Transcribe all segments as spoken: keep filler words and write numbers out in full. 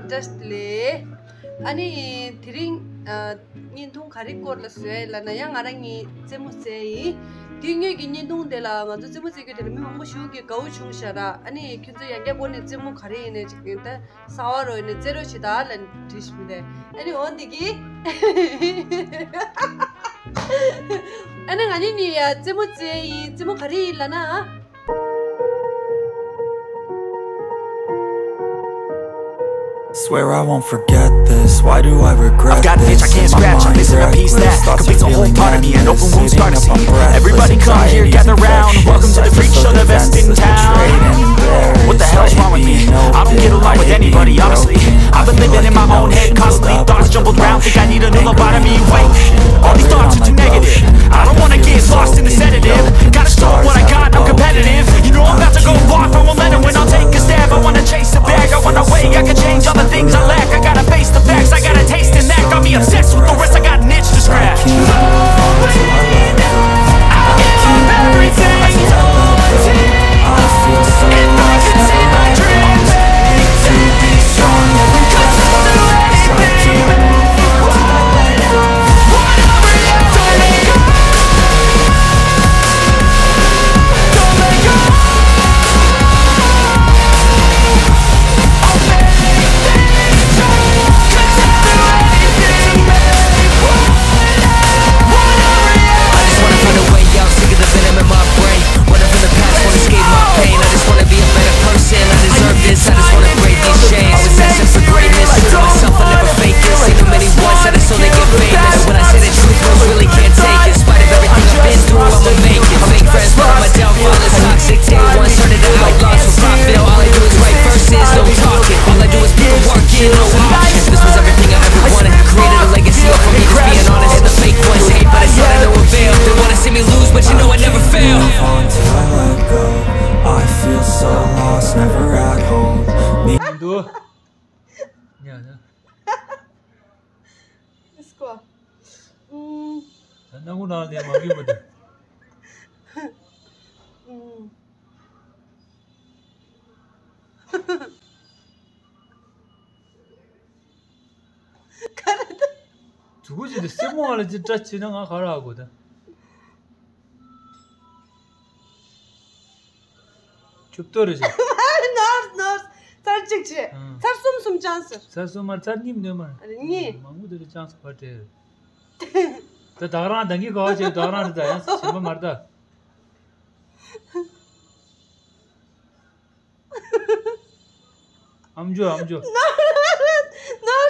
བཀྲ་ཤིས་བདེ་ལེགས། ཨ་ནི་དེ་རིང་ཨ་བརྙན་ཐུང་ག་རེ་སྐོར་ལ་བཟོས་ལབ་ན། ཡང་ང་རང་གཉིས་རྩེད་མོ་རྩེ་ཡིན། དུས་སྔོན་གྱི་བརྙན་ཐུང་དེ་ལ། ང་ཚོ་རྩེད་མོ་རྩེ་རྒྱུ་དེ་ལ་མི་མང་པོ་ཞིག་གིས་དགའ་བོ་བྱུང་ཤག་ར། ཨ་ནི་ཁྱོད་ཚོ་ཡང་བསྐྱར་སྒོ་ནས་རྩེད་མོ་ག་རེ་ཡིན་ནའི་ཅིག་ཡིན་ད། གསར་པ་རོ་ཡིན་ནའི་རྩེ་རོགས་བྱེད་ད་ལབ་ནས་བྲིས་ཤིག་མི་དེ། ཨ་ནི་འོ་འདི་གི། ཨ་ནི་ང་གཉིས་གཉིས་ཡ་རྩེད་མོ་རྩེ་ཡིན། རྩེད་མོ་ག་རེ་ཡིན་ལབ་ན། Swear I won't forget this. Why do I regret this? I've got an itch I can't scratch. I'm missing a piece that completes a whole part of me. An open wound scar to see. Everybody come here, gather round. Welcome to the freak show, the best in town. What the hell's wrong with me? I don't get along with anybody, honestly. I've been living in my own head, constantly thoughts jumbled round. Think I need a new lobotomy. Wait, all these thoughts are too negative. I don't wanna get lost in the sedative. Gotta start what I got, I'm competitive. You know I'm about to go off, I won't let it win. I'll take a stab, I wanna chase a bag. I want a way I can change all the things I lack. I gotta face the facts, I got a taste in that. Got me obsessed with the rest, I got an itch to scratch. No way now. I'll give up everything. If I could see my dreams, to be strong. Cause I'll do anything. I just wanna find a way out, sick of the venom in my brain. Running from the past, wanna escape my pain. I just wanna be a better person. I deserve this, I just wanna break these chains. Always asking for greatness, shit on myself, I never fake it. Seen too many ones that are so they get famous. And when I say the truth, folks really can't take it. In spite of everything I've been through, I'ma make it. Fake friends, but I'm a downfall, it's toxic. Day one, started to outlaw, so if I fail, all I do is write verses, no talking. All I do is put the work in, no options. This was everything I ever wanted. Created a legacy off of me just being honest. And the fake ones hate, but it's not of no avail. They wanna see me lose, but you know I never fail. Until I let go, I feel so lost, never at home. འདུག་ཡ་ཡ། Let's go. ཨུམ། ད་སྣ་ཁུག་ནང་ལ་མ་གིས་པ་དེ། ཨུམ། ག་རེ་ད། དུ་གུ་ཅི་དེ་སེ་མོ་བ་ལ་ཅི་བཀྲ་ཆེ་ན་ང་ག་ར་ཨ་གོ་ད། ཆུབ་ཏོ་རེ་ཆེ། ནོར་ནོར། ཚར་གཅིག་བྱས། ཨང་། ཚར་གསུམ་གསུམ་ཆང་ཟེར། ཚར་གསུམ་མར་ཚར་གཉིས་མི་འདོད་མར། ཨ་རེ་གཉིས། མང་པོ་དེ་རེ་ཆང་ཟེར་བ་སྤྲད། ད་བདག་རང་ད་གི་ག་བ་བྱས་བདག་རང་རེ་ད་ཡང་ཞིམ་པ་མར་ད། ཨམ་ཅོ་ཨམ་ཅོ། ནོར་ནོར་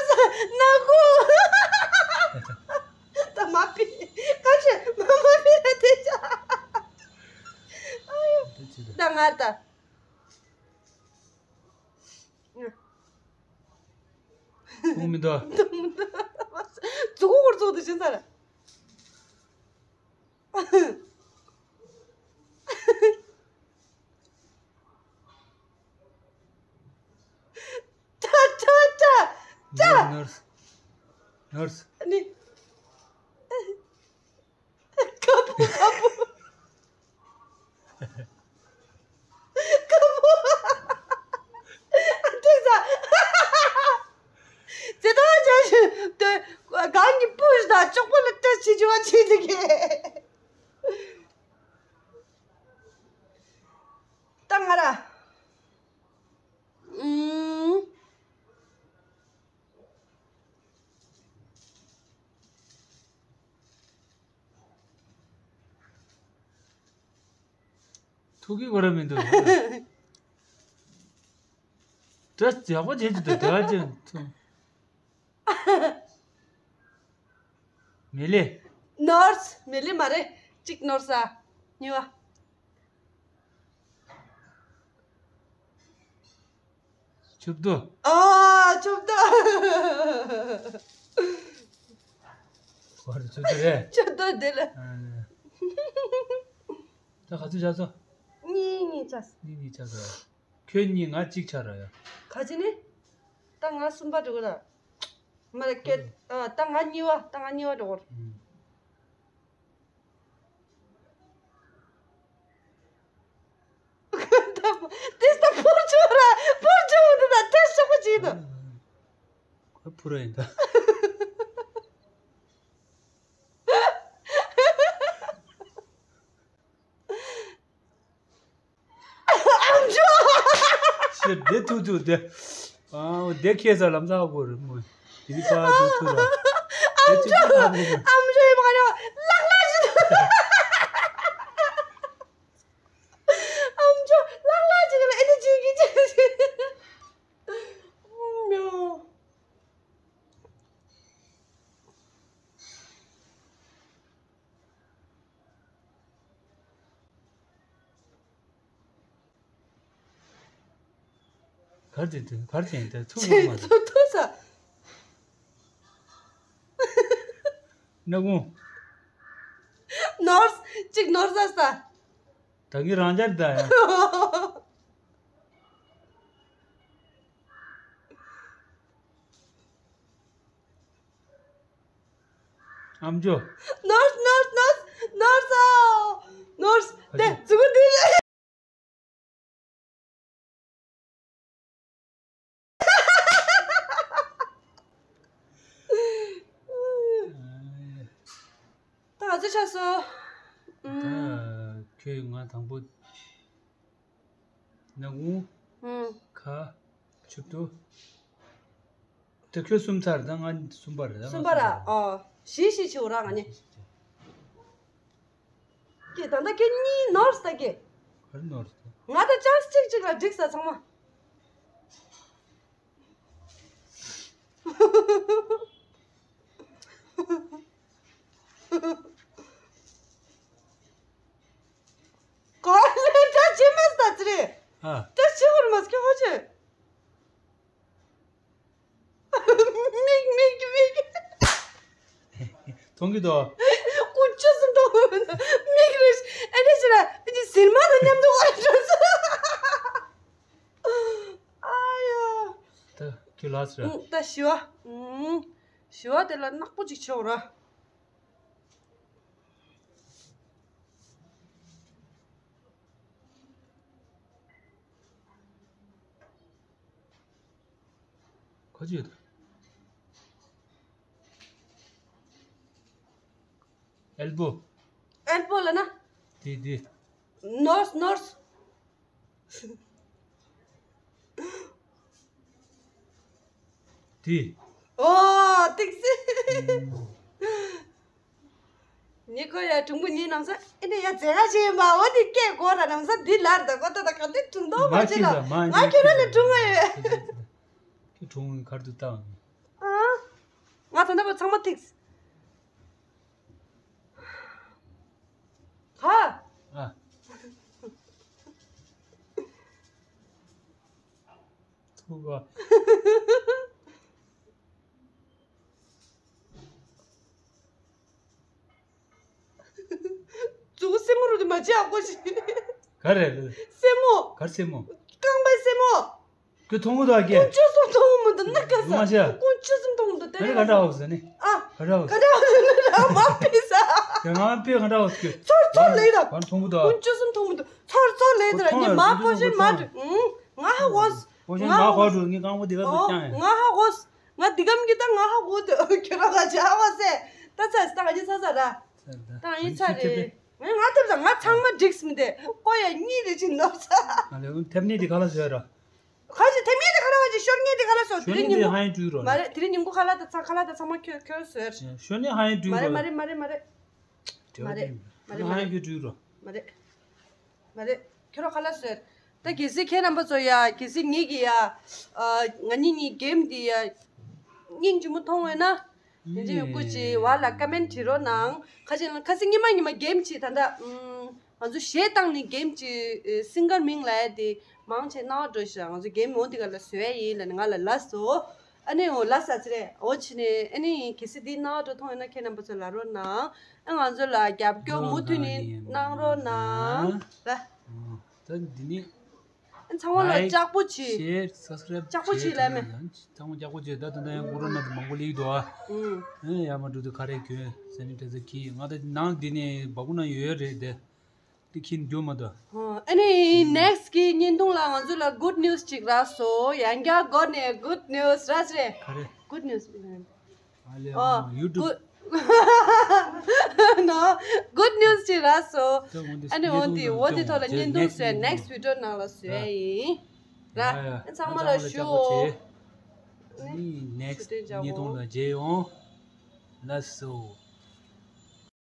ནག་ཁུ། ད་མ་པི་ཁ་ཤས་མ་མ་པི་ར་དེ་ཆ། ཨ་ཡོ། ད་ང་ད། ཁུངས་མི་འདུག་ཙུ་གུ་ཀུར་ཙུག་དུ་ཕྱིན་ཚར། ཏྲ་ཏྲ་ཏྲ། ནར་སི། ནར་སི། ནི། ཁ་པོ་ཁ་པོ། ཁ་པོ། ཐུག་ས། ཙེ་ཏོ་ཅན་ཞིག་ཏེ་གང་གི་པུ་ཞིག་དང་ཅོག་པོ་ལ་ཏྲ་ཆི་ཆི་བ་ཆི་འདུག་གི། ད་ང་ར། ཨུམ། ཐུག་གི་གོ་ར་མི་འདུག་སྒྲ་ཡག་པོ་བྱེད་ཀྱི་འདུག་དེ་བ་ཅན་ཐུག་མེ་ལེ། ནོར་སི། མེ་ལེ་མ་རེད། གཅིག་ནོར་སི་ཨ། གཉིས་པ། ཆུབ་ཏོ། ཨ་ཆུབ་ཏོ། ཧོ་རེ་ཆུབ་ཏོ་རེད། ཆུབ་ཏོ་དེ་ལ། ཨ་ད་ག་ཚོད་ཆགས་སོང་། གཉིས་གཉིས་ཆགས། གཉིས་གཉིས་ཆགས་སོང་། ཁྱོད་གཉིས་ང་གཅིག་ཆགས་ར་ཡ། ག་ཅི་ནི། ད་ང་གསུམ་པ་འགྲོ་གི་ར། མ་རེད་ཁྱོད། ཨ་ད་ང་གཉིས་པ། ད་ང་གཉིས་པ་འགྲོ་གི་ར། ཨུམ། དེ་ལྟ་ཕོར་ཆུ་ར་ཕོར་ཆུ་འདི་ད་ཐེ་སོག་པོ་ཅིག་འདུག་ཕུ་ར་ཡིན་ད། ཕྱིར་བདེ་ཐུག་ཐུག་བདེ། ཨ་བདེ་ཁེ་ས་ལམ་སང་གོ་རི་མོ། དེ་རི་པ་ཐུག་ཐུག་ར། ཨམ་ཅོ། ཨམ་ཅོ་ཡི་མ་རེད། ལག་ལག་ཅིག་ཨམ་ཅོ་ལག་ལག་ཅིག་ལ་ཨེ་ནི་ཅིག་གི་ཅིག་ཅིག་ཨུམ་མྱོ། གར་དེ་དེ་གར་ཅན་དེ་ཚུགས་ཚུགས་མ་ཚུགས་ཚུགས་ས། སྣ་ཁུང་། ནོར་གཅིག་ནོར་ས་ས། ད་གི་རང་ཅར་ད་ཡ། ཨམ་ཅོ། ནོར་ནོར་ནོར་ནོར་ས། ནོར་དེ་ཚུགས་དེ། ད་ག་ཚོད་ཆགས་སོང་། ད་ཁྱོད་ང་དང་པོ། ནག་ཁུང་། ཁ། ཆུ་ཏོ། དེ་ཁྱོད་གསུམ་ཚར་ད་ང་གསུམ་པ་རེད་ད་ང་གསུམ་པ་ར། ཨོ། བཞི་བཞི་བྱེད་འོ་ར་ང་ནི། ཀྱེ་ད་ལྟ་ཁྱོད་གཉིས་ནོར་ས་ཀྱེ། ག་རེ་ནོར་ས། ང་ད་ཅང་གཅིག་གཅིག་ལ་འགྲིག་ས་ཚང་མ། གོ་ལེ་ད་ཅི་མེད་ས་ཚི་རེད། ཨ། ད་ཅི་བར་མ་སྐྱོ་ཧོ་ཅེ། མིག་མིག་མིག་མཐོང་གི་འདུག་ཀུན་སྤྱོད་སུ་མཐོང་མིག་རེ་ཨེ་འདྲ་ཞིག་ལ་ཨེ་འདྲ་ཟིན་མ་དང་མཉམ་དུ་འོ་འགྲོ་སོང་། ཨ་ཡ། ད་ཁྱོད་ལགས་སོ། ད་ཞི་བ། ཞི་བ་དེ་ལ་ནག་པོ་ཅིག་ཆོག་ར། ཁོ་ཅི་ཡོད། ཨེལ་བོ། ཨེལ་བོ་ལ་ན། དེ་དེ། ནོར་སི་ནོར་སི། དེ། ཨོ་ཏིག་སི། ཉི་ཁོ་ཡ་གྲུང་པོ་ཉི་ནམ་ས་ཨེ་ནས་ཡ་རྫས་ཁ་ཆེ་མ་འོ་དེ་སྐད་གོ་ར་ནམ་ས་འདི་ལར་ད་གོ་ད་ད་ག་དེ་གྲུང་དོ་མ་མ་ཆེ་ལ་ཁྱི་ལ་མ་ང་ཁྱོད་ར་ལས་གྲུང་བ་ཡོད། ཁྱི་གྲུང་གར་དུ་བཏང་། ཨ། ང་ད་ནི་བ་ཚང་མ་ཏིག་སི། ཧ། ཨ། ཐུག་ག་ཙུ་གུ་སེན་མོ་རུ་དུ་མ་བྱེད་ཨ་ཀོ་ཞིག་ག་རེ་རེད། སེན་མོ། གར་སེན་མོ། རྐང་པའི་སེན་མོ། ཁྱོད་མཐོང་གི་འདུག་ཨ་ཀྱེ། ཀུན་སྤྱོད་སུ་མཐོང་མི་འདུག་ན་ག་ས། ཡོང་མ་ཤེས། ཀུན་སྤྱོད་སུ་མཐོང་མི་འདུག་དེ་ནས་ག་འདྲ་འོག་ཟེར་ནི། ཨ། ག་འདྲ་འོག་ཟེར་ནི་ར་མ་ཕི་ས། ཡ་ང་ཕི་ག་འདྲ་འོག་ཟེར། ཚོར་ཚོར་ལེ་ད། ག་མཐོང་གི་འདུག་ཀུན་སྤྱོད་སུ་མཐོང་མི་འདུག་ཚོར་ཚོར་ལེ་ད་ར་ཉི་མ་ཕོ་ཤེ་མ་འདྲ། ང་ཧ་གོ། ཕོ་ཤེ་ང་ཧ་གོ་འགྲོ་ངའི་རྐང་པ་དེ་ག་ཚོད་ཀྱང་ཡ། ང་ཧ་གོ། ང་འདི་གམ་གྱི་ད་ང་ཧ་གོ་དུ་ཁྱོད་རང་ག་ཅི་ཧ་བ་སེ། ད་ཚ་སི་ད་ག་ཅི་ཚ་ཚ་ར། ད་ཡིན་ཚ་རེད། ང་ང་ཐེབས་ས་ང་ཚང་མ་འགྲིག་སི་མི་དེ་ཀོ་ཡ་གཉིས་རེ་ཅིག་ནོར་ས། ང་ལས་ཐེབས་ནི་དེ་ག་ལ་བཟོས་ར། ག་ཅི་ཐེབས་ངེས་དེ་ག་ལ་ག་ཅི་ཤོར་ངེས་དེ་ག་ལ་སོ་དེ་ཤོར་རིང་ངེས་དེ་ཉིན་ཧ་ཡིན་དྲུག་རོ། མ་རེད་དེ་རིང་ཉིན་གུང་ཁ་ལག་དང་ཚ་ཁ་ལག་དང་ཚང་མ་ཁྱོད་ཁྱོད་བཟོས། ཤོར་ནི་ཧ་ཡིན་དྲུག་རོ། མ་རེད་མ་རེད་མ་རེད། མ་རེད་མ་རེད་མ་རེད་མ་རེད། ཧ་ཡིན་དྲུག་རོ། མ་རེད། མ་རེད། ཁྱོད་རང་ཁ་ལག་བཟོས། ད་གལ་སྲིད་ཁྱེད་རྣམ་པ་ཚོ་ཡ་གལ་སྲིད་ངེད་ཀྱི་ཡ། ང་གཉིས་གཉིས་གེམ་འདི་ཡ། སྙིང་རྗེ་མོ་མཐོང་འོས་ན། ཡིན་གཅིག་མིན་གཅིག་བར་ལ་ཀ་མེན་བྲིས་རོགས་གནང་། ཁ་ཅིག་ཁ་སང་ཉི་མ་ཉི་མ་གེམ་ཅིག་ད་ལྟ་ང་ཚོ་གཞས་བཏང་ནས་གེམ་ཅིག་སིང་གར་མིང་ལབ་ཡ་དེ་མང་ཆེ་སྣང་བ་འགྲོ་ཞིག་ང་ཚོ་གེམ་འོ་དེ་ག་ལ་བཟོ་ཡ་ཡིན་ལབ་ནས་ང་ལ་ལབ་སོང་། ཨ་ནི་འོ་ལབ་ས་ཚེ་རེད་འོ་ཕྱི་ནས་ཨ་ནི་གལ་སྲིད་འདི་སྣང་བ་འགྲོ་མཐོང་ཡོད་ན་ཁྱེད་རྣམ་པ་ཚོ་ལབ་རོགས་གནང་། ཨ་ང་ཚོ་ལ་རྒྱབ་སྐྱོར་མུ་མཐུད་ནས་གནང་རོགས་གནང་། ད་འདི་ནི། ཚང་མ་ལ་ལའིག་ལྕགས་པོ་བྱེད། ཤེར་སབ་སི་ཀ་རེབ་ལྕགས་པོ་བྱེད་ལབ་མེད། ཚང་མ་ལྕགས་པོ་བྱེད་ད་དུང་ད་ཡང་ཀོ་རོ་ན་དུ་མང་པོ་ལེགས་འདུག་ཨ། ཨུ། ཨེ་ཡར་མར་འགྲོ་དུས་ཁ་རས་གྱོན་སེ་ནི་ཊའི་ཛར་གྱིས་ང་ད་ནང་འདི་ནས་སྦ་ཁུག་ནང་ཡོད་ཡོད་རེད་དེ། དེ་ཁྱེད་འགྱོ་མ་ད། ཨ་ནི་next གི་བརྙན་ཐུང་ལ་ང་ཚོ་ལ་good news ཅིག་རག་སོང་། ཡང་བསྐྱར་འགོ་ནས་good news རག་རེད། ག་རེ། Good news། ཨ་ལེ། ཨོ། YouTube good news ཅིག་རག་སོང་། ཨ་ནི་འོ་འདི་འོ་འདི་ཐོག་ལ་བརྙན་ཐུང་བཟོས། next video ནང་ལ་བཟོས་ཡིན་ར། ཚང་མ་ལ་ཞུ། next བརྙན་ཐུང་ལ་མཇལ་ཡོང་། ལགས་སོ།